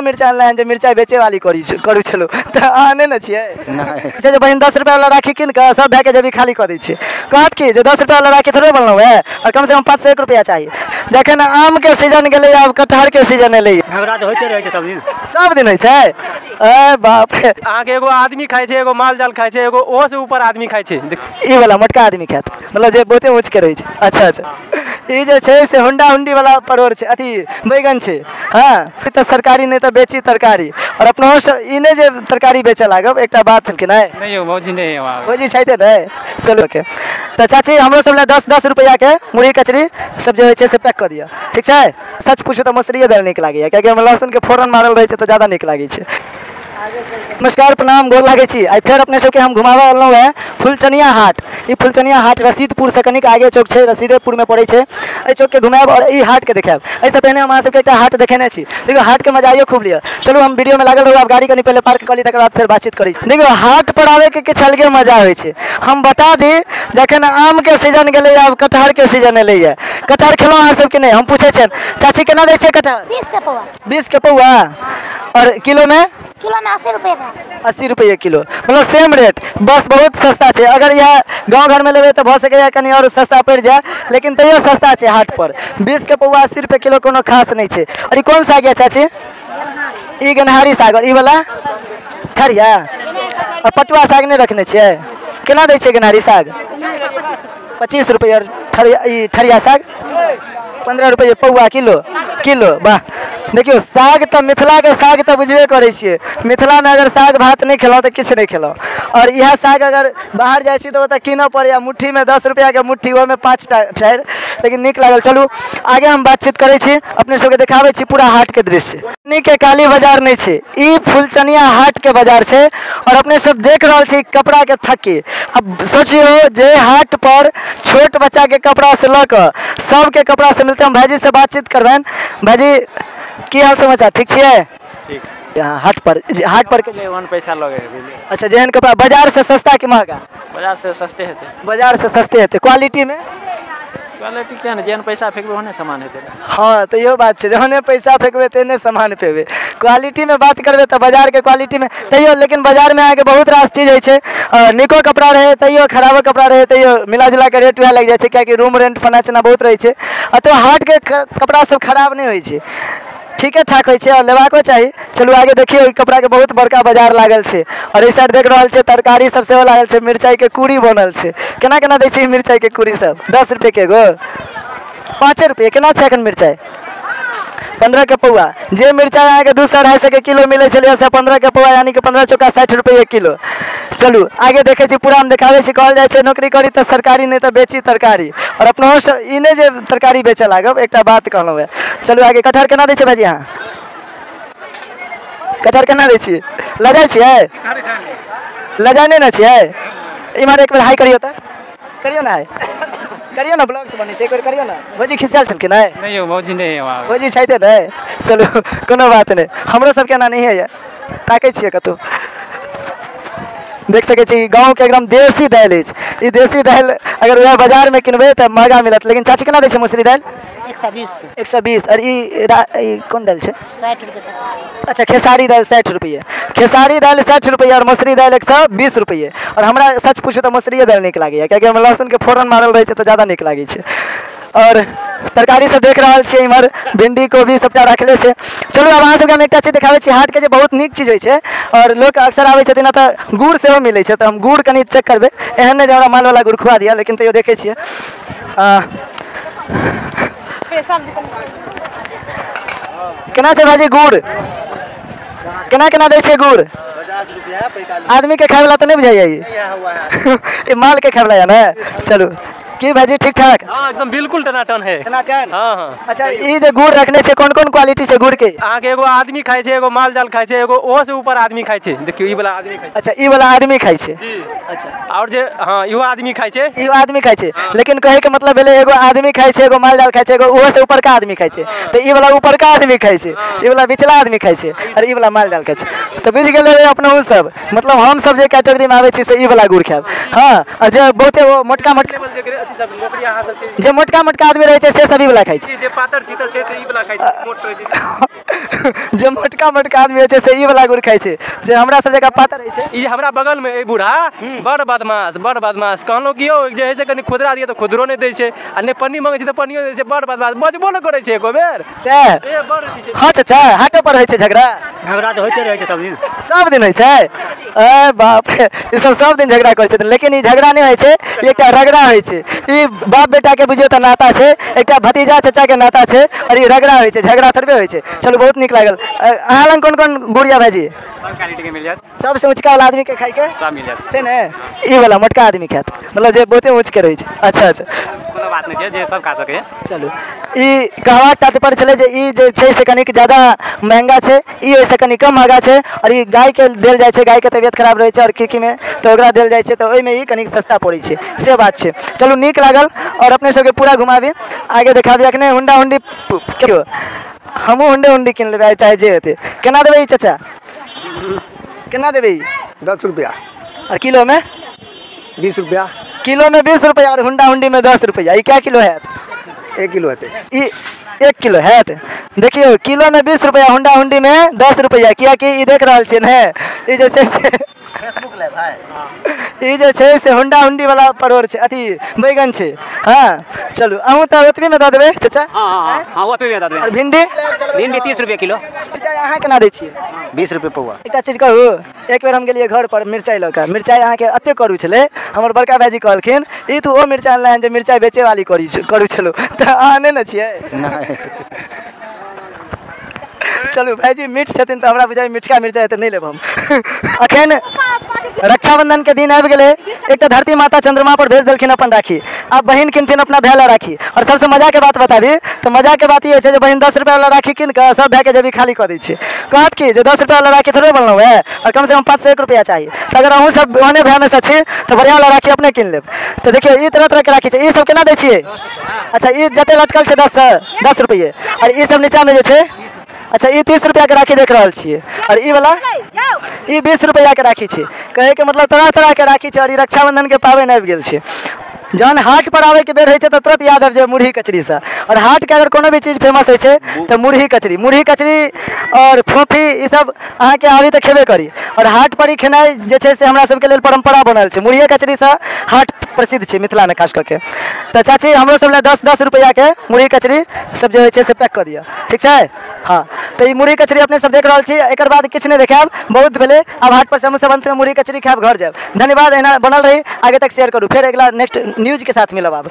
मिरचाइ अनलै हन जे मिरचाइ बेचे वाली करी करू छलहुँ तऽ अहाँ नहि ने छियै। छै जे बहिन 10 रुपया वाला राखी कीन कऽ सब भायके जेबी खाली कऽ दै छै। कहत की जे 10 रुपया वाला राखी थोड़े बनलहुँ हेँ, आओर कम से कम 501 रुपया चाही। जखन आमके सीजन गेलै आब कटहरके सीजन एलै। झगड़ा तऽ होइते रहै छै सब दिन। सब दिन होइ छै? ए बाप रे। अहाँके एगो आदमी खाइ छै, एगो माल जाल खाइ छै, एगो ओहो से ऊपर आदमी खाइ छै। ई वाला मोटका आदमी खायत, मतलब जे बहुते ऊँच के रहै छै। अच्छा अच्छा, ई जे छै से हुंडा हुंडी वाला परोड़ छै, अथी बैगन छै। हँ, तऽ सरकारी नहि तऽ बेची तरकारी। आओर अपनो सब ई नहि जे तरकारी बेचऽ लागब, एकटा बात छलखिन है। नहि यौ, भौजी नहि है। भौजी छैते नहि? चलू ओके। तऽ चाची हमरो सब लए 10-10 रुपैआके मुरही कचरी सब जे होइ छै से पैक कऽ दिअ, ठीक छै? सच पूछू तऽ मसुरिये दालि नीक लागैए, कियाकि ओहिमे लहसुनके फोरन मारल रहै छै तऽ ज्यादा नीक लागै छै। नमस्कार, प्रणाम, गोर लागै छी। आइ फेर अपने सबके हम घुमाबऽ एलहुँ हेँ फुलचनिया हाट। ई फुलचनिया हाट रसीदपुर से कनिक आगे चौक छै, रसीदेपुरमे पड़ै छै। एहि चौकके घुमायब आओर ई हाटके देखायब। एहिसँ पहिने हम अहाँ सबके एकटा हाट देखेने छी। देखियौ हाटके मजा आइयो खूब लिअ। चलू हम वीडियोमे लागल रहू, आब गाड़ी कनि पहिले पार्क कऽ ली, तकर बाद फेर बातचीत करै छी। देखियौ हाट पर आबैके किछु अलगे मजा होइ छै। हम बता दी, जखन आमके सीजन गेलै आब कटहरके सीजन एलैए। कटहर खेलहुँ अहाँ सबके नहि? हम पूछै छियनि चाची केना दै छियै कटहर? 20 के पौआ। 20 के पौआ। और किलो में? किलो में 80 रुपये का। 80 रुपये किलो, मतलब सेम रेट, बस बहुत सस्ता छै। अगर यह गाँव घर में लेबै तऽ भऽ सकैए कनि आओर सस्ता पड़ि जाए, लेकिन तैयो सस्ता छै हाट पर। 20 के पौआ 80 रुपये किलो कोनो खास नहि छै। और ई कोन साग यऽ चाची? ई गेनहारी साग। और ई वाला ठरिया। और पटुआ साग नहि रखने छियै? केना दै छियै गेनहारी साग? 25 रुपये। और ठरिया, ई ठरिया साग 15 रुपये पौआ किलो। किलो, वाह। देखियौ साग तऽ मिथिलाके साग तऽ बुझबे करै छियै। मिथिलामे अगर साग भात नहि खेलहुँ तऽ किछु नहि खेलहुँ। आओर इएह साग अगर बाहर जाइ छी तऽ ओतऽ कीनऽ पड़ैए मुट्ठीमे 10 रुपैआके मुट्ठी, ओहिमे 5टा ठारि, लेकिन नीक लागल। चलू आगे हम बातचीत करै छी, अपने सबके देखाबै छी पूरा हाटके दृश्य। के काली बाजार नहि छै, ई फुलचनिया हाटके बाजार छै। और अपने सब देख रहल छी कपड़ाके थक्की। अब सोचियौ जे हाट पर छोट बच्चाके कपड़ा से लऽ कऽ सबके कपड़ा से मिलते। हम भाईजी से बातचीत करबनि। भाईजी की हाल समाचार, ठीक छियै? ठीक। यहाँ हाट पर, हाट पर के ओहन पैसा लगे है। अच्छा, जेहन कपड़ा बाजार से सस्ता कि महंगा? बाजार से सस्ते हेतै। बाजार से सस्ते हेतै। क्वालिटी में? क्वालिटी क्या ने, जेहन पैसा फेकबै ओहने सामान हेतै। हाँ तऽ इहो बात छै, जहने पैसा फेकबै तेहने सामान पेबै। क्वालिटीमे बात करबै तऽ बाजारके क्वालिटीमे तैयो, लेकिन बाजारमे अहाँके बहुत रास चीज होइ छै। नीको कपड़ा रहै तैयो, खराबो कपड़ा रहै तैयो, मिला जुला के रेट वएह लागि जाइ छै, कियाकि रूम रेंट फना चना बहुत रहै छै। अतः हाटके कपड़ा सब खराब नहि होइ छै, ठीके ठाक होइ छै और लेबाको चाही। चलू आगे देखियौ, ई कपड़ाके बहुत बड़का बाजार लागल छै। और एहि साइड देख रहल छै तरकारी सब सेहो लागल छै, मिरचाइके कूड़ी बनल छै। केना केना दै छै मिरचाइके कूड़ी सब? 10 रुपये के एगो, 5 रुपये। केना छै एखन मिरचाइ? 15 के पौआ। जे मिरचाइ अहाँके 200-250 के किलो मिलै छलै से 15 के पौआ, यानी कि 15 चौका 60 रुपये किलो। चलू आगे देखै छी, पूरा हम देखाबै छी। कहल जाइ छै नौकरी करी तऽ सरकारी नहि तऽ बेची तरकारी। आओर अपनो सब ई नहि जे तरकारी बेचऽ लागब, एकटा बात कहलहुँ हेँ। चलू आगे। कटहर केना दै छै भाईजी अहाँ? कटहर केना दै छियै? लजाइ छियै? लजाइ नहि ने छियै? इम्हर एक बेर हाय करियौ तऽ, करियौ ने हाय, करियौ ने, ब्लॉग से बनै छै, एक बेर करियौ ने। भौजी खिसियाल छलखिन है? नहि यौ, भौजी नहि है। भौजी छैते नहि? चलू कोनो बात नहि, हमरो सबके एना नहिए यऽ, ताकै छियै कतहु। देख सकै छी गाँवके एकदम देसी दालि अछि। ई देसी दालि अगर वएह बाजारमे किनबै तऽ महगा मिलत। लेकिन चाची केना दै छै मसुरी दालि? 120 के। 120। और ई कोन दालि छै? 60 रुपये। अच्छा, खेसारी दालि 60 रुपये। खेसारी दालि 60 रुपये और मसुरी दालि 120 रुपये। और हमरा सच पूछू तऽ मसुरिये दालि नीक लागैए, कियाकि ओहिमे लहसुनके फोरन मारल रहै छै तऽ ज्यादा नीक लागै छै। और तरकारी सब देख रहल छियै, इम्हर भिंडी कोबी सबटा रखले छै। चलू आब अहाँ सबके हम एकटा चीज देखाबै छी हाटके, जे बहुत नीक चीज होइ छै और लोक अक्सर आबै छथिन एतऽ, गुड़ सेहो मिलै छै। तऽ हम गुड़ कनि चेक करबै, एहन नहि जे हमरा मालवला गुड़ खुआ दिअ, लेकिन तैयो देखै छियै। केना छै भाईजी गुड़? केना केना दै छियै गुड़? आदमी के खायवला तऽ नहि बुझाइया ई माल के खायवला यऽ ने। चलू की भाईजी ठीक ठाक? हाँ एकदम बिल्कुल टनाटन है। टनाटन? हाँ हाँ। अच्छा, ई जे गुड़ रखने छै कोन कोन क्वालिटी छै गुड़ के? अहाँके एगो आदमी खाइ छै, एगो माल जाल खाइ छै, एगो ओहो से ऊपर आदमी खाइ छै। देखियौ ई वाला आदमी खाइ छै। अच्छा, ई वाला आदमी खाइ छै। जी। अच्छा, और जे हाँ इहो आदमी खाइ छै। इहो आदमी खाइ छै। लेकिन कहै के मतलब भेलै एगो आदमी खाइ छै, एगो माल जाल खाइ छै, एगो ओहो से ऊपरका आदमी खाइ छै। तऽ ई वाला ऊपरका आदमी खाइ छै, ई वाला बिचला आदमी खाइ छै और ई वाला माल जाल खाइ छै। तऽ बुझि गेलै अपनहु सब, मतलब हम सब जे कैटेगरी में आबै छी से ई वाला गुड़ खायब। हाँ, और जे बहुते वो मोटका मोटका सब नौकरी अहाँ सब जे मोटका मोटका आदमी रहै छै से सब ई वला खाइ छै। जे पातर चितर छै से ई वला खाइ छै, मोट रहै छै। जे मोटका मोटका आदमी होइ छै से ई वला गुड़ खाइ छै, जे हमरा सब जकाँ पातर होइ छै। ई हमरा बगल में ई बूढ़ा बड़ बदमाश, बड़ बदमाश। कहलहुँ कि यौ जे है से कनि खुदरा दिअ तऽ खुदरो नहि दै छै, आ नहि पन्नी मंगै छै तऽ पन्नियो नहि दै छै। बड़ बदमाश, बजबो नहि करै छै एको बेर। सएह। ए बड़ अथी छै। हँ चाचा, हाटो पर होइ छै झगड़ा? झगड़ा तऽ होइते रहै छै सब दिन। सब दिन होइ छै? ए बाप रे, ई सब सब दिन झगड़ा करै छथिन। लेकिन ई झगड़ा नहि होइ छै, ई एकटा रगड़ा होइ छै। ई बाप बेटा के बुझियौ तऽ नाता छै, एकटा भतीजा चाचा के नाता छै, और ई रगड़ा होइ छै, झगड़ा थोड़बे होइ छै। चलू बहुत नीक लागल। अहाँ लग कोन कोन गुड़ यऽ भाईजी? सब क्वालिटी के मिल जायत। सबसँ ऊँचका वाला आदमी के खाइके सब मिल जायत छै ने? ई वाला मोटका आदमी खायत, मतलब जे बहुते ऊँच के रहै छै। अच्छा अच्छा, कोनो बात नहि छै, जे सब खा सकैए। चलू, ई कहबाक तात्पर्य छलै जे ई जे छै से कनिक ज्यादा महंगा छै, ई ओहिसँ कनि कम महंगा छै। और ई गायके देल जाइ छै, गायके तबियत खराब रहै छै और की मे तऽ ओकरा देल जाइ छै, तऽ ओहिमे ई कनिक सस्ता पड़ै छै, से बात छै। चलू नीक लागल, और अपने सबके पूरा घुमाबी, आगे देखाबी। अखने हुंडा हुंडी हमहूँ हुंडे हुंडी कीन लेबै, चाहे जे हेतै। केना देबै ई चाचा? केना देबै ई? 10 रुपया। और किलो में? 20 रुपया। किलो में 20 रुपया और हुंडा हुंडी में 10 रुपया। ई क्या किलो है? 1 किलो हेतै। ई 1 किलो हैत। देखियौ, किलो में 20 रुपया, हुंडा हुंडी में 10 रुपया। कियाकि ई देख रहल छियै ने, ई जे छै से ई जे छै से हुंडा हुंडी वाला परोड़ छै, अथी बैगन छै। हाँ चलू, अहूँ तऽ ओतबी में दऽ देबै चाचा? हाँ हाँ, ओतबी में दऽ देबै। और भिंडी? भिंडी 30 रुपये किलो। मिरचाइ अहाँ केना दै छियै? 20 रुपये पौआ। एकटा चीज कहू, एक बेर हम गेलियै घर पर मिरचाइ लऽ कऽ, मिरचाइ अहाँके एते करू छलै, हमर बड़का भाईजी कहलखिन ई तू ओ मिरचाइ अनले हन जे मिरचाइ बेचे वाली करू छलौ, तऽ अहाँ नहि ने छियै? नहि। चलू भाईजी मीठ छथिन तऽ हमरा बुझाइ मिठका मिरचाइ तऽ नहि लेब हम। अखन रक्षाबंधन के दिन आबि गेलै, एक तऽ धरती माता चंद्रमा पर भेज देलखिन अपन राखी, आब बहिन किनथिन अपना भाय लए राखी। और सबसँ मजा के बात बताबी तऽ मजा के बात ई होइ छै जे बहिन 10 रुपया वाला राखी कीन कऽ सब भायके जेबी खाली कऽ दै छै। कहत की जे 10 रुपया वाला राखी थोड़े बनलहुँ है, और कम से कम 501 रुपया चाही। तऽ अगर अहूँ सब ओहने भायमे सँ छी तऽ बढ़िआँ वाला राखी अपने कीन लेब। तऽ देखियौ ई तरह तरहके राखी छै। ई सब केना दै छियै? अच्छा, ई जते लटकल छै 10 रुपये, और ई सब नीचाँमे जे छै, अच्छा ई 30 रुपया के राखी देख रहल छियै, और ई वाला ई 20 रुपया के राखी छै। कहैके मतलब तरह तरह के राखी छै। और ई रक्षाबंधन के पाबनि आबि गेल छै। जहन हाट पर आबैके बेर होइ छै तऽ तुरंत याद आबि जाय मुरही कचरीसँ। और हाटके अगर कोनो भी चीज फेमस होइ छै तऽ मुरही कचरी, मुरही कचरी और फोफी ई सब अहाँके आबी तऽ खेबे करी। और हाट पर ई खेनाइ जे छै से हमरा सबके लेल परम्परा बनल छै। मुरही कचरीसँ हाट प्रसिद्ध छै मिथिलामे खास कऽ के। तऽ चाची हमरो सब लए 10-10 रुपैआके मुरही कचरी सब जे होइ छै से पैक कऽ दिअ, ठीक छै? हाँ, तऽ ई मुरही कचरी अपने सब देख रहल छी। एकर बाद किछु नहि देखायब, बहुत भेलै। आब हाट पर से हमहूँ सब अंतमे मुरही कचरी खायब, घर जायब। धन्यवाद, एहिना बनल रही, आगे तक शेयर करू। फेर अगिला नेक्स्ट न्यूज के साथ मिलब आब।